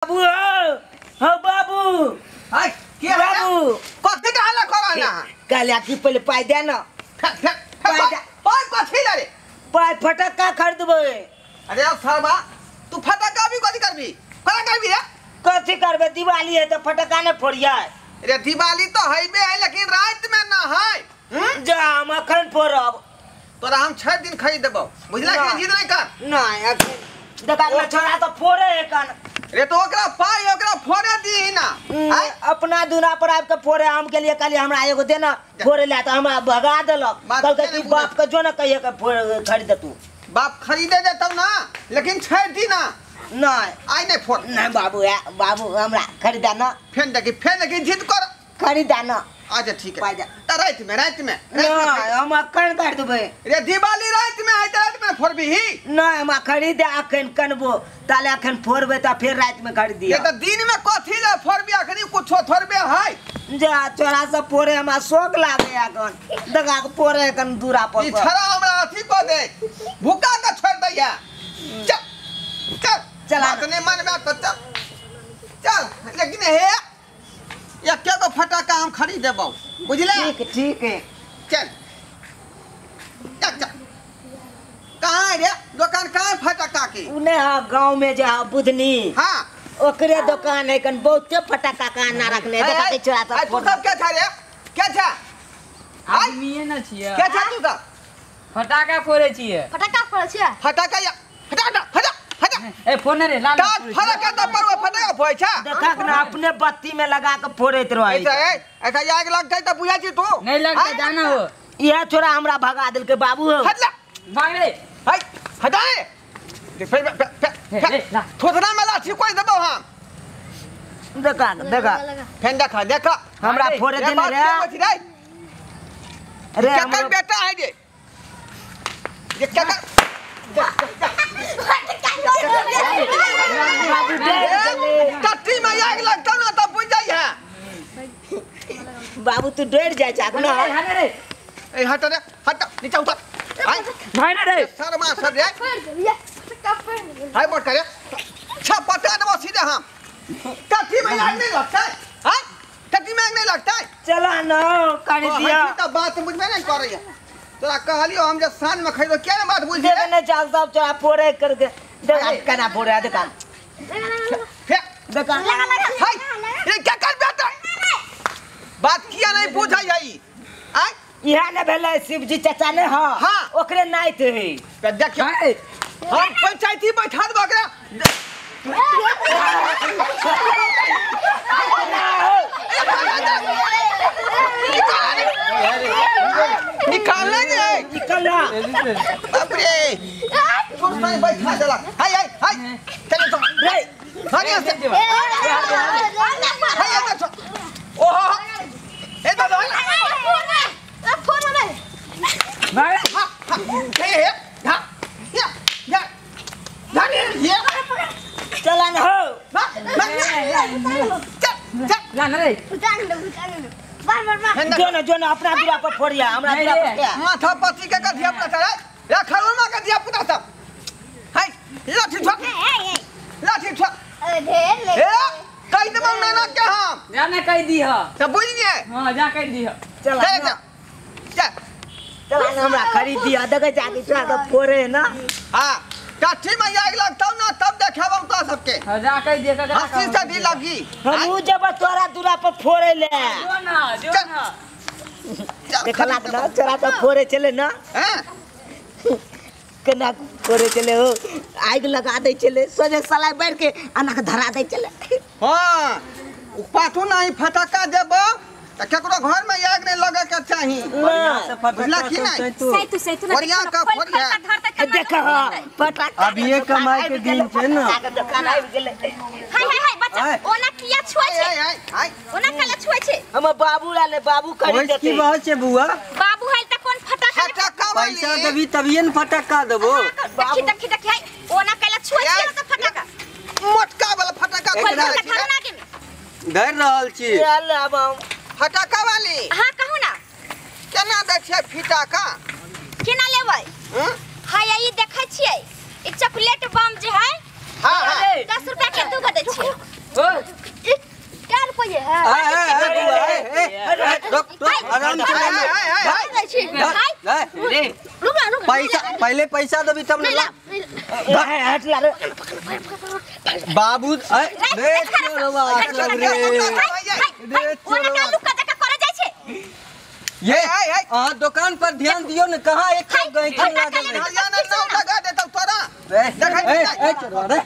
बाबू हो बाबू हाय के बाबू कथि के हल्ला कर ना कहलिया कि पहिले पाइ दे ना पाइ पाइ कथि रे पाइ फटक्का खरीदबै। अरे सरबा तू फटक्का भी कथि करबी कोना करबी रे कथि करबे दिवाली है तो फटक्का ने फोड़िया। अरे दिवाली तो हैबे है लेकिन रात में ना है जा हम अखन फोड़ब तोरा हम 6 दिन खरीद देबौ बुझला कि जिद नहीं कर नहीं अखन देखा ना छोरा तो फोड़े है कन रे तो ओकरा पाई ओकरा फोड़े दी ना अपना दुना पर आब के फोड़े हम के लिए कहलिए हमरा एगो देना फोड़े ला तो हमरा भगा देलक कहलकै कि बाप के जो ना कहिए के फोड़ खरीद तू बाप खरीदे देतौ ना लेकिन 6 दिन ना नहीं आई नहीं फोड़ नहीं बाबू बाबू हमरा खरीदा ना फेन देखी जिद कर खरीदा ना। अच्छा ठीक है त रात में नहीं हम अखन कर देबै रे दिवाली रात में है त रात में फोड़बी ही नहीं हम खरीदे अखन कनबो ताले अखन फोड़बे त फिर रात में खरीदिए ये त दिन में कथि ले फोड़बी अखनी कुछो थोड़बे है जा चोरा सब फोड़े हमरा शौक लागे अखन देखा के फोड़े कन दूरा पर ई छड़ा हमरा अथी क दे भूखा के छोड़ दैया चल चल चला नहीं मनबे त चल चल लेकिन हे एके गो फटाका हम खरीद देबौ बुझले ठीक ठीक है चल चल चल कहाँ रे दुकान कहाँ फटाका के उने हां गांव में जे बुधनी हां ओकरे दुकान है कन बहुते फटाका का ना रखने देखा के चोरा सब तू सब के था रे के था आदमीए न छिए के था तू सब फटाका फोड़े छिए फटाका फोड़े छिए फटाका या फटाका फटा फटा ए फोन रे लाल फटाका त पर फटाका फोड़े छ देखा ना अपने बत्ती में लगा के फोड़ैत रहै ऐसा ऐसा आग लगतै त बुझै छी तू नहीं लगतै जाना हो इहे छोरा हमरा भगा देलकै बाबू हो हट ला भाग रे हाय हटा रे फिर थोथना में लाठी कोई देबौ हम देखा देखा फेन देखा देखा हमरा फोड़े देने रे रे केकर बेटा है रे ये केकर टट्टी में आग लगतौ ना त बुझ जाइ है बाबू तू डर जाइ छ ना रे ए हट रे हट नीचा उतर भाई ना रे शर्मा सर रे हाय बोट करे छ पता देबो सीधे हम टट्टी में आग नहीं लगता है हां टट्टी में आग नहीं लगता है चला ना कर दिया त बात बुझबे नहीं करैया तोरा कहलियो हम जे साँझ में खरीदो क्या ना बात बुझ दे ने चाल साहब चोरा फोड़े करके देख केना फोड़े देखा देखा हाय ये क्या कर बेटा बात किया नहीं बुझै है आय इहा ने भेलै शिवजी चाचा ने हां हां ओकरे नाइत है त देखियो हम पंचायती बैठा देबो ओकरा निकाल ले निकल ना बाप रे कुर्सी बैठा देलक हाय हाय हाय चलो तो रे हाय से हाय तो ओहो ए दादा फोन रे भाई हे हे धा या या धानी ये चला ना हो चल चल ला ना रे बार बार बार जो ना अपना दूरा पर फोड़िया हमरा दूरा पर क्या माथा पति के कथिया पुता रे रे खरुमा के दिया पुता सब हाय लाठी ठोक लाठी ठोक अरे ढेर ले ए कह देबौ नाना के हम जा ना कह दी ह त बुझ लिए हां जा कह दी ह चला चल चल चला ना हमरा खरीद दिया देखे जाके चोरा तो फोड़े ना हां काठी में आग लगतौ ना तब देखेबौ तो सबके हां जा कह दिया का हंसी से भी लगी हम उ जब तोरा दूरा पर फोड़े ले जो ना जो ना देखला ना चोरा तो फोड़े चले ना हैं केना फोड़े चले हो आग लगा दे चले सोझे सलाई बैठ के अना के धरा दे चले हां उ पाठो नहीं फटाका देबो त केकरो घर में आग नहीं लगे के चाही बुझला कि नहीं सैतु सैतु ना बढ़िया का फोड़िया देख फटाका अब ये कमाई के दिन छै ना दुकान आबि गेलै हाय हाय हाय बच्चा ओना किया छुए छै हाय हाय ओना काला छुए छै हमर बाबू लाले बाबू खरीद देते की बात छै बुआ बाबू है त कोन फटाका फटाका वाली पैसा देबी तभिए न फटाका देबो देखी देखी देखी हाय ओना काला छुए छै त फटाका मोटका वाला फटाका खोल खरीद के धर ना के धर रहल छी चल अब हम फटाका वाली हां कहू ना केना दै छै फटाका केना लेबै हाय ई देखै छियै ई चॉकलेट बम जे है हां हां 10 रुपया के दू गो दै छियै। ए ए रुक रुक आराम से ले। पैसा पहले पैसा देबी तब ना। हट ला रे बाबू ए रे चोरवा रे रे ओना लुका जका करे जाय छै। ये अहाँ दुकान पर ध्यान दियो न, कहाँ एक गई लागल है। लगा देतौ तोरा। ए ए चोरवा रे।